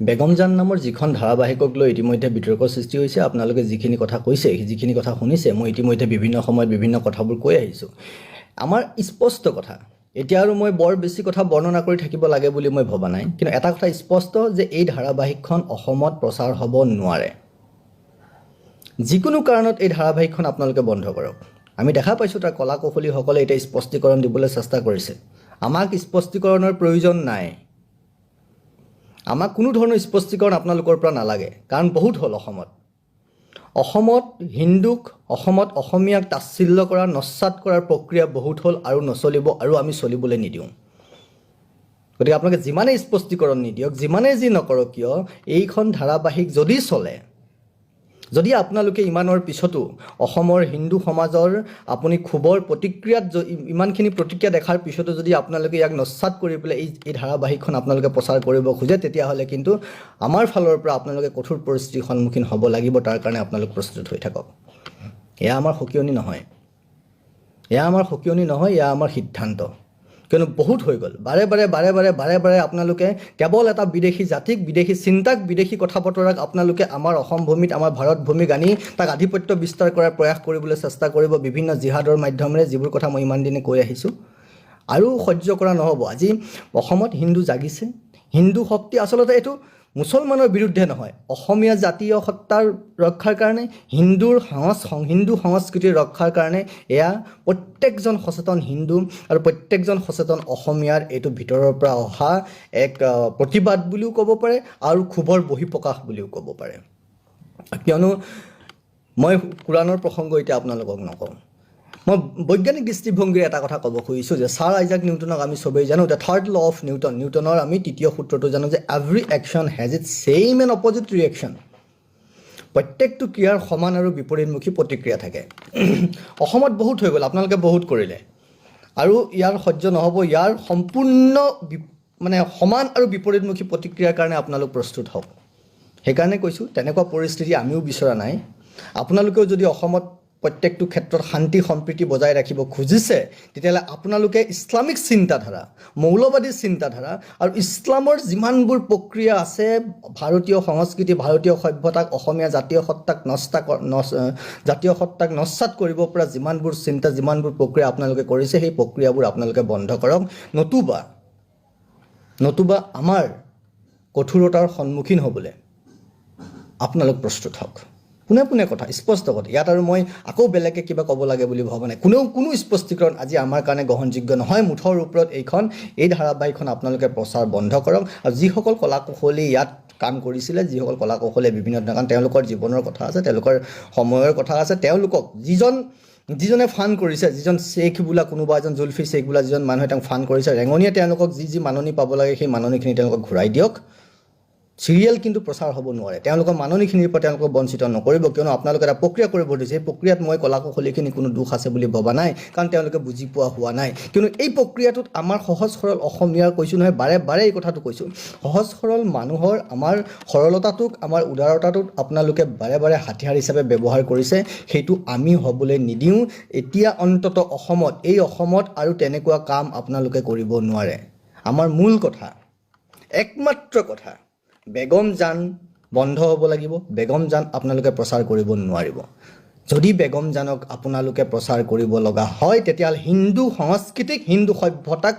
বেগমজান নামৰ যিখন ধাৰাবাহিকক লৈ ইতিমধ্যে বিতৰ্কৰ সৃষ্টি হৈছে, আপোনালোকে যিখিনি কথা কৈছে, যিখিনি কথা শুনিছে, মই ইতিমধ্যে বিভিন্ন সময়ত বিভিন্ন কথাবোৰ কৈ আহিছোঁ। আমাৰ স্পষ্ট কথা, এতিয়া আৰু মই বৰ বেছি কথা বৰ্ণনা কৰি থাকিব লাগে বুলি মই ভবা নাই। কিন্তু এটা কথা স্পষ্ট যে এই ধাৰাবাহিকখন অসমত প্ৰচাৰ হ'ব নোৱাৰে। যিকোনো কাৰণত এই ধাৰাবাহিকখন আপোনালোকে বন্ধ কৰক। আমি দেখা পাইছোঁ, তাৰ কলা কুশলীসকলে এতিয়া স্পষ্টীকৰণ দিবলৈ চেষ্টা কৰিছে। আমাক স্পষ্টীকৰণৰ প্ৰয়োজন নাই। আমাক কোনো ধৰণৰ স্পষ্টীকৰণ আপোনালোকৰ পৰা নালাগে, কাৰণ বহুত হ'ল অসমত। অসমত হিন্দুক, অসমত অসমীয়াক তাচ্ছিল্য কৰা, নস্যাৎ কৰাৰ প্ৰক্ৰিয়া বহুত হ'ল আৰু নচলিব আৰু আমি চলিবলৈ নিদিওঁ। গতিকে আপোনালোকে যিমানেই স্পষ্টীকৰণ নিদিয়ক, যিমানেই যি নকৰক কিয়, এইখন ধাৰাবাহিক যদি চলে, যদি আপোনালোকে ইমানৰ পিছতো অসমৰ হিন্দু সমাজৰ আপুনি ক্ষোভৰ প্ৰতিক্ৰিয়াত ইমানখিনি প্ৰতিক্ৰিয়া দেখাৰ পিছতো যদি আপোনালোকে ইয়াক নস্যাৎ কৰি পেলাই এই ধাৰাবাহিকখন আপোনালোকে প্ৰচাৰ কৰিব খোজে, তেতিয়াহ'লে কিন্তু আমাৰ ফালৰ পৰা আপোনালোকে কঠোৰ পৰিস্থিতিৰ সন্মুখীন হ'ব লাগিব। তাৰ কাৰণে আপোনালোক প্ৰস্তুত হৈ থাকক। এয়া আমাৰ সকিয়নি নহয়, এয়া আমাৰ সকিয়নি নহয়, এয়া আমাৰ সিদ্ধান্ত। কিয়নো বহুত হৈ গ'ল। বাৰে বাৰে বাৰে বাৰে বাৰে বাৰে আপোনালোকে কেৱল এটা বিদেশী জাতিক, বিদেশী চিন্তাক, বিদেশী কথা বতৰাক আপোনালোকে আমাৰ অসম ভূমিত, আমাৰ ভাৰত ভূমিক আনি তাক আধিপত্য বিস্তাৰ কৰাৰ প্ৰয়াস কৰিবলৈ চেষ্টা কৰিব বিভিন্ন জিহাদৰ মাধ্যমেৰে, যিবোৰ কথা মই ইমান দিনে কৈ আহিছোঁ, আৰু সহ্য কৰা নহ'ব। আজি অসমত হিন্দু জাগিছে। হিন্দু শক্তি আচলতে এইটো মুছলমানৰ বিৰুদ্ধে নহয়, অসমীয়া জাতীয় সত্তাৰ ৰক্ষাৰ কাৰণে, হিন্দু সংস্কৃতিৰ ৰক্ষাৰ কাৰণে। এয়া প্ৰত্যেকজন সচেতন হিন্দু আৰু প্ৰত্যেকজন সচেতন অসমীয়াৰ এইটো ভিতৰৰ পৰা অহা এক প্ৰতিবাদ বুলিও ক'ব পাৰে আৰু ক্ষোভৰ বহিঃপ্ৰকাশ বুলিও ক'ব পাৰে। কিয়নো মই কোৰাণৰ প্ৰসংগ এতিয়া আপোনালোকক নকওঁ। মই বৈজ্ঞানিক দৃষ্টিভংগীৰে এটা কথা ক'ব খুজিছোঁ যে ছাৰ আইজাক নিউটনক আমি চবেই জানো, the third law of Newton। নিউটনৰ আমি তৃতীয় সূত্ৰটো জানো যে every action has its same and opposite reaction। প্ৰত্যেকটো ক্ৰিয়াৰ সমান আৰু বিপৰীতমুখী প্ৰতিক্ৰিয়া থাকে। অসমত বহুত হৈ গ'ল, আপোনালোকে বহুত কৰিলে আৰু ইয়াৰ সহ্য নহ'ব। ইয়াৰ সম্পূৰ্ণ মানে সমান আৰু বিপৰীতমুখী প্ৰতিক্ৰিয়াৰ কাৰণে আপোনালোক প্ৰস্তুত হওক। সেইকাৰণে কৈছোঁ, তেনেকুৱা পৰিস্থিতি আমিও বিচৰা নাই। আপোনালোকেও যদি অসমত প্ৰত্যেকটো ক্ষেত্ৰত শান্তি সম্প্ৰীতি বজাই ৰাখিব খুজিছে, তেতিয়াহ'লে আপোনালোকে ইছলামিক চিন্তাধাৰা, মৌলবাদী চিন্তাধাৰা আৰু ইছলামৰ যিমানবোৰ প্ৰক্ৰিয়া আছে, ভাৰতীয় সংস্কৃতি, ভাৰতীয় সভ্যতাক, অসমীয়া জাতীয় সত্তাক নষ্টা জাতীয় সত্তাক নস্যাৎ কৰিব পৰা যিমানবোৰ চিন্তা, যিমানবোৰ প্ৰক্ৰিয়া আপোনালোকে কৰিছে, সেই প্ৰক্ৰিয়াবোৰ আপোনালোকে বন্ধ কৰক। নতুবা আমাৰ কঠোৰতাৰ সন্মুখীন হ'বলৈ আপোনালোক প্ৰস্তুত হওক। পোনে পোনে কথা, স্পষ্ট কথা। ইয়াত আৰু মই আকৌ বেলেগকৈ কিবা ক'ব লাগে বুলি ভবা নাই। কোনেও কোনো স্পষ্টীকৰণ আজি আমাৰ কাৰণে গ্ৰহণযোগ্য নহয়। মুঠৰ ওপৰত এই ধাৰাবাহিকখন আপোনালোকে প্ৰচাৰ বন্ধ কৰক আৰু যিসকল কলা কুশলী ইয়াত কাম কৰিছিলে, যিসকল কলা কুশলীয়ে বিভিন্ন ধৰণৰ, কাৰণ তেওঁলোকৰ জীৱনৰ কথা আছে, তেওঁলোকৰ সময়ৰ কথা আছে, তেওঁলোকক যিজনে ফাণ্ড কৰিছে, যিজন শ্বেখ বোলা কোনোবা এজন, জুলফি শ্বেখ বোলা যিজন মানুহে তেওঁক ফাণ্ড কৰিছে, ৰেঙনিয়ে তেওঁলোকক যি যি মাননি পাব লাগে, সেই মাননিখিনি তেওঁলোকক ঘূৰাই দিয়ক। চিৰিয়েল কিন্তু প্ৰচাৰ হ'ব নোৱাৰে। তেওঁলোকৰ মাননিখিনিৰ পৰা তেওঁলোকক বঞ্চিত নকৰিব। কিয়নো আপোনালোকে এটা প্ৰক্ৰিয়া কৰিব দিছে। সেই প্ৰক্ৰিয়াত মই কলা কুশলীখিনি কোনো দোষ আছে বুলি ভবা নাই, কাৰণ তেওঁলোকে বুজি পোৱা হোৱা নাই। কিন্তু এই প্ৰক্ৰিয়াটোত আমাৰ সহজ সৰল অসমীয়াৰ, কৈছোঁ নহয়, বাৰে বাৰে এই কথাটো কৈছোঁ, সহজ সৰল মানুহৰ আমাৰ সৰলতাটোক, আমাৰ উদাৰতাটোক আপোনালোকে বাৰে বাৰে হাতিয়াৰ হিচাপে ব্যৱহাৰ কৰিছে। সেইটো আমি হ'বলৈ নিদিওঁ। এতিয়া অন্তত অসমত, এই অসমত আৰু তেনেকুৱা কাম আপোনালোকে কৰিব নোৱাৰে। আমাৰ মূল কথা, একমাত্ৰ কথা, বেগম জান বন্ধ হ'ব লাগিব। বেগম জান আপোনালোকে প্ৰচাৰ কৰিব নোৱাৰিব। যদি বেগম জানক আপোনালোকে প্ৰচাৰ কৰিব লগা হয়, তেতিয়াহ'লে হিন্দু সংস্কৃতিক, হিন্দু সভ্যতাক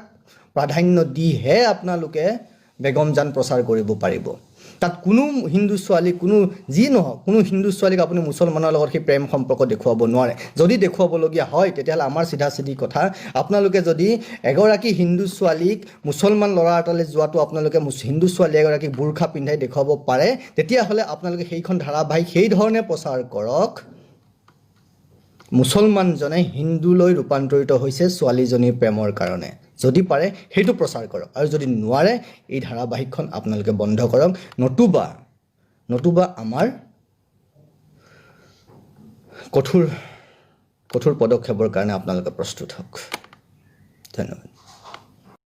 প্ৰাধান্য দিহে আপোনালোকে বেগম জান প্ৰচাৰ কৰিব পাৰিব। তাত কোনো হিন্দু ছোৱালী, কোনো যি নহওক, কোনো হিন্দু ছোৱালীক আপুনি মুছলমানৰ লগত সেই প্ৰেম সম্পৰ্ক দেখুৱাব নোৱাৰে। যদি দেখুৱাবলগীয়া হয়, তেতিয়াহ'লে আমাৰ চিধা চিধি কথা, আপোনালোকে যদি এগৰাকী হিন্দু ছোৱালীক মুছলমান ল'ৰা এটালৈ যোৱাটো আপোনালোকে হিন্দু ছোৱালী এগৰাকীক বোৰ্খা পিন্ধাই দেখুৱাব পাৰে, তেতিয়াহ'লে আপোনালোকে সেইখন ধাৰাবাহিক সেই ধৰণে প্ৰচাৰ কৰক, মুছলমানজনে হিন্দুলৈ ৰূপান্তৰিত হৈছে ছোৱালীজনীৰ প্ৰেমৰ কাৰণে। যদি পাৰে, সেইটো প্ৰচাৰ কৰক আৰু যদি নোৱাৰে, এই ধাৰাবাহিকখন আপোনালোকে বন্ধ কৰক। নতুবা আমাৰ কঠোৰ কঠোৰ পদক্ষেপৰ কাৰণে আপোনালোকে প্ৰস্তুত হওক। ধন্যবাদ।